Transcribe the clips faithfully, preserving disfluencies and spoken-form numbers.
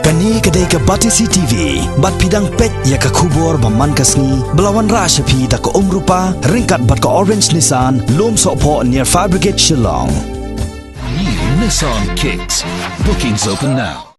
Kane ka dei ka Batesi T V, bad phi dang peit ïa ka khubor ba man ka sngi, ba la wanrah sha phi da ka Umrupa, ryngkat bad ka Orange Nissan, Lumsohphoh near Fire Brigade Shillong. New Nissan Kicks. Bookings open now.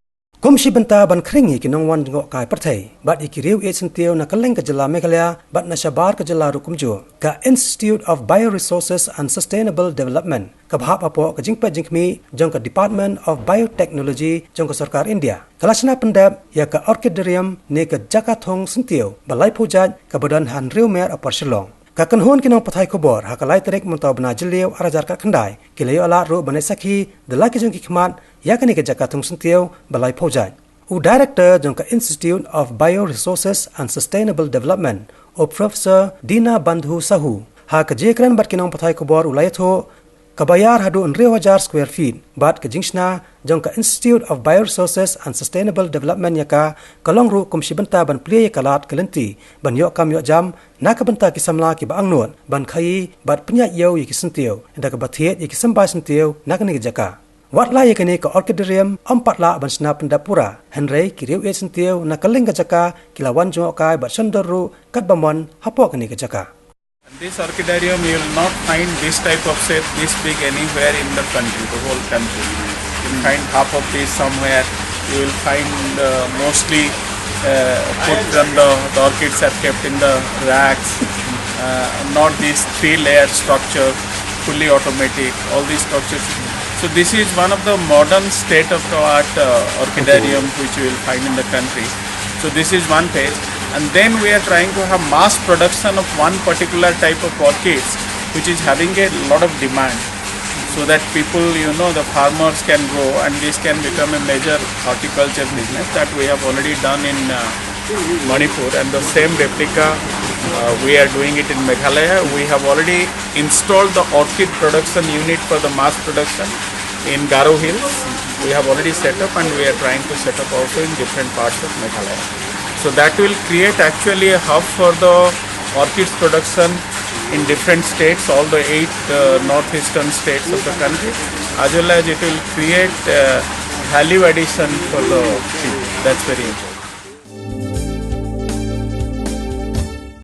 Kum shi bynta ban khring ïa ki nongwan jngohkai pyrthei bad ïa ki riew ïeit syntiew na kylleng ka jylla Meghalaya bad na shabar ka jylla ruh kumjuh, ka Institute of Bioresources and Sustainable Development, kaba hap hapoh ka jingpeit jingkhmih jong ka Department of Biotechnology jong ka Sorkar India, ka la shna pyndep ïa ka Orchidarium ne ka jaka thung syntiew ba laiphew jait kaba don ha Hynriewmer Upper Shillong. Ka kynhun ki nongpathai khubor ha ka lai tarik mynta u bnai Jylliew ar hajar khatkhyndai ki la ïoh lad ruh ban leit sakhi da la ki jong ki khmat ïa kane ka jaka thung syntiew ba laiphew jait. U Director jong ka Institute of Bioresources and Sustainable Development, u Professor Dinabandhu Sahu, ha ka jingïakren bad ki nongpathai khubor u la ïathuh, kaba ïar haduh hynriew hajar square feet bad ka jingshna jong ka Institute of Bioresources and Sustainable Development ïa ka, ka long ruh kum shi bynta ban plie ïa ka lad ka lynti ban ïoh kam ïoh jam na ka bynta ki samla kiba angnud ban khaïi bad pynïaid ïew ïa ki syntiew, da kaba thied ïa ki symbai syntiew na kane ka jaka. Wat la ïa kane ka Orchidarium ym pat lah ban shna pyndep pura, hynrei ki riew ïeit syntiew na kylleng ka jaka ki la wan jngohkai bad shon dor ruh katba mon hapoh kane ka jaka. And this Orchidarium, you will not find this type of set this big anywhere in the country, the whole country. You will find half of this somewhere. You will find uh, mostly uh, put on the, the orchids are kept in the racks, uh, not this three-layer structure, fully automatic. All these structures. So this is one of the modern state-of-the-art uh, orchidarium which you will find in the country. So this is one phase. And then we are trying to have mass production of one particular type of orchids which is having a lot of demand, so that people, you know, the farmers can grow and this can become a major horticulture business that we have already done in uh, Manipur, and the same replica uh, we are doing it in Meghalaya. We have already installed the orchid production unit for the mass production in Garo Hills. We have already set up and we are trying to set up also in different parts of Meghalaya. So that will create actually a hub for the orchids production in different states, all the eight uh, northeastern states of the country, as well as it will create uh, value addition for the people. That's very important.